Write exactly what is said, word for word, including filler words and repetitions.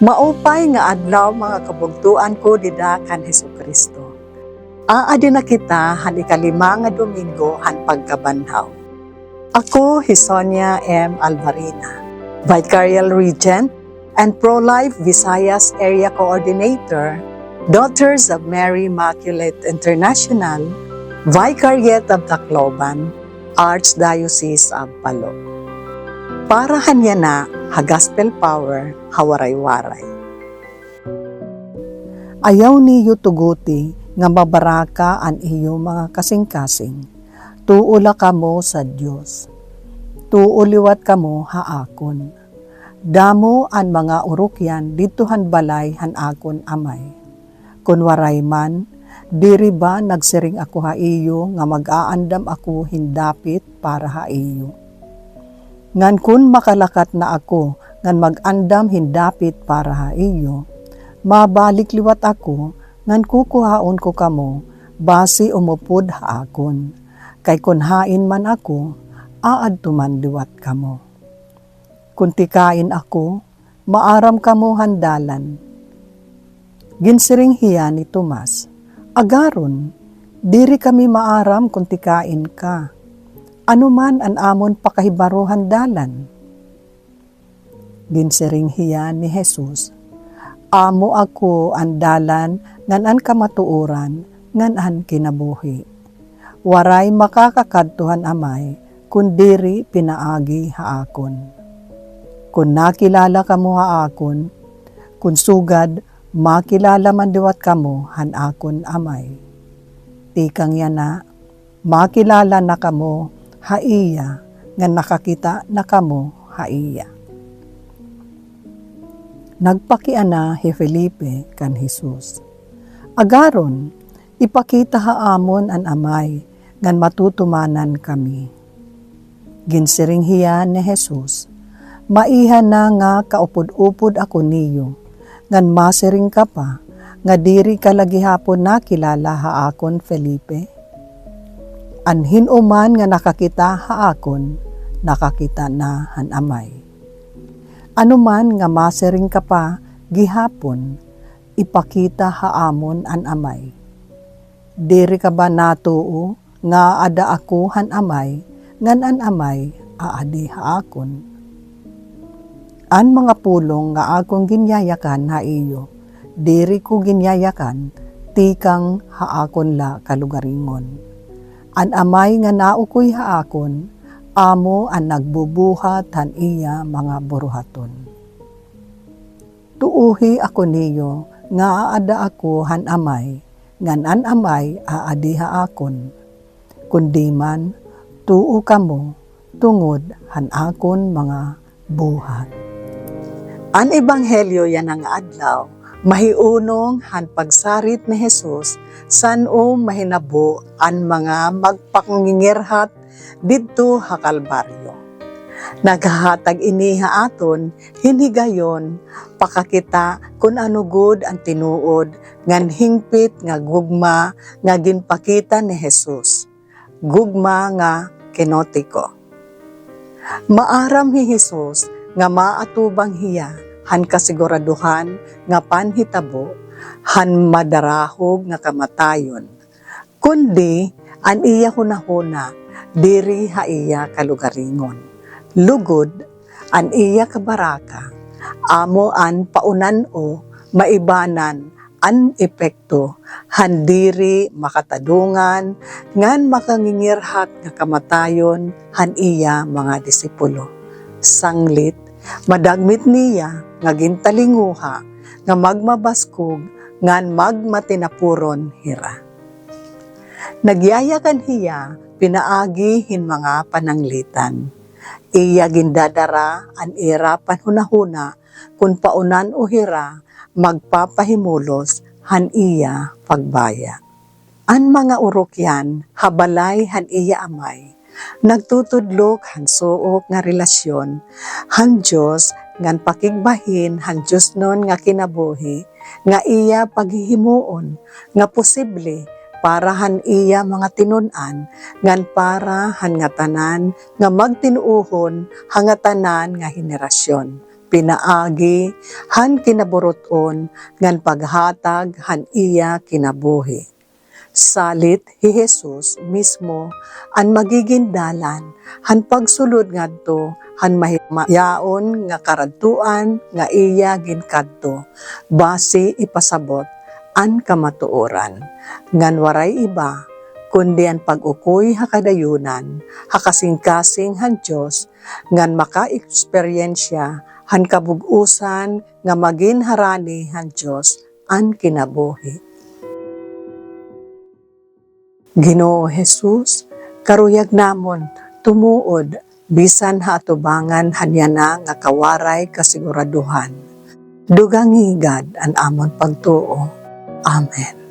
Maupay nga adlaw, mga kabugtoan ko dida kan Hesukristo. Aadi na kita han ikalima nga Domingo han pagkabanhaw. Ako hi Sonia M Alvarina, Vicarial Regent and Pro-Life Visayas Area Coordinator, Daughters of Mary Immaculate International, Vicariate of Tacloban, Archdiocese of Palo. Para han yana ha Gospel Power ha Waray-Waray. Ayaw niyo tuguti nga mabaraka an iyo mga kasingkasing. Tuo la kamo sa Dios. Tuo liwat kamo ha akon. Damo an mga urukyan didto han balay han akon Amay. Kon waray man, diri ba nagsiring ako ha iyo nga mag-aandam ako hin dapit para ha iyo? Ngan kon makalakat na ako ngan mag-andam hin dapit para ha iyo, mabalik liwat ako ngan kukuhaon ko kamo basi umupod ha akon. Kay kon hain man ako, aadto man liwat kamo. Kon tikain ako, maaram kamo han dalan. Ginsiring hiya ni Tomas, "Agaron, diri kami maaram kon tikain ka. Ano man an amon pakahibaro han dalan?" Ginsiring hiya ni Jesus, "Amo ako an dalan ngan an kamatuoran ngan an kinabuhi. Waray makakakadto han Amay kon diri pinaagi ha akon. Kon nakilala kamo ha akon, kon sugad, makilala man liwat kamo han akon Amay. Tikang yana, makilala na kamo ha iya ngan nakakita na kamo ha iya." Nagpakiana hi Felipe kan Jesus, "Agaron, ipakita ha amon an Amay, ngan matutumanan kami." Ginsiring hiya ni Jesus, "Maiha na nga kaupod-upod ako niyo, ngan masiring ka pa nga diri ka la gihapon nakilala ha akon, Felipe? An hin-o man nga nakakita ha akon, nakakita na han Amay. Ano man nga masiring ka pa gihapon, ipakita ha amon an Amay. Diri ka ba natuo nga aada ako han Amay, ngan an Amay aadi ha akon? An mga pulong nga akon ginyayakan ha iyo, diri ko ginyayakan tikang ha akon la kalugaringon. An Amay nga naukoy ha akon, amo an nagbubuhat han iya mga buruhaton. Tuohi ako niyo nga aada ako han Amay, ngan an Amay aadi ha akon. Kundi man, tuo kamo tungod han akon mga buhat." An ebanghelyo yana nga adlaw mahiunong han pagsarit ni Jesus san-o mahinabo an mga magpakangingirhat didto ha Kalbaryo. Naghahatag ini ha aton hin higayon pakakita kon ano gud an tinuod ngan hingpit nga gugma nga ginpakita ni Jesus, gugma nga kenotikon. Maaram hi Jesus nga maatubang hiya han kasiguradohan nga panhitabo han madarahog nga kamatayon, kundi an iya hunahuna diri ha iya kalugaringon. Lugod, an iya kabaraka amo an paunan-o maibanan an epekto han diri makatadungan ngan makangingirhat nga kamatayon han iya mga disipulo. Sanglit, madagmit niya nga gintalinguha nga magmabaskog ngan magmatinapuron hira. Nagyayakan hiya pinaagi hin mga pananglitan. Iya gindadara an ira panhunahuna kon paunan-o hira magpapahimulos han iya pagbaya. An mga urokyan ha balay han iya amay nagtutudlok han suok nga relasyon han Dios ngan pakigbahin han diosnon nga kinabuhi nga iya paghihimuon nga posible para han iya mga tinun-an, ngan para han ngatanan nga magtin-uhon ha ngatanan nga henerasyon, pinaagi han kinaburut-on ngan paghatag han iya kinabuhi. Salit hi Jesus mismo an magigin dalan han pagsulod ngadto han mahimayaon nga karadtuan nga iya ginkadto, basi ipasabot an kamatuoran, ngan waray iba kundi an pag-ukoy ha kadayunan ha kasingkasing han Dios, ngan makaeksperyensya han kabug-osan nga magin harani han Dios an kinabuhi. Ginoo Jesus, karuyag namon tumuod bisan ha atubangan han yana nga kawaray kasiguradohan. Dugangi gad an amon pagtuo. Amen.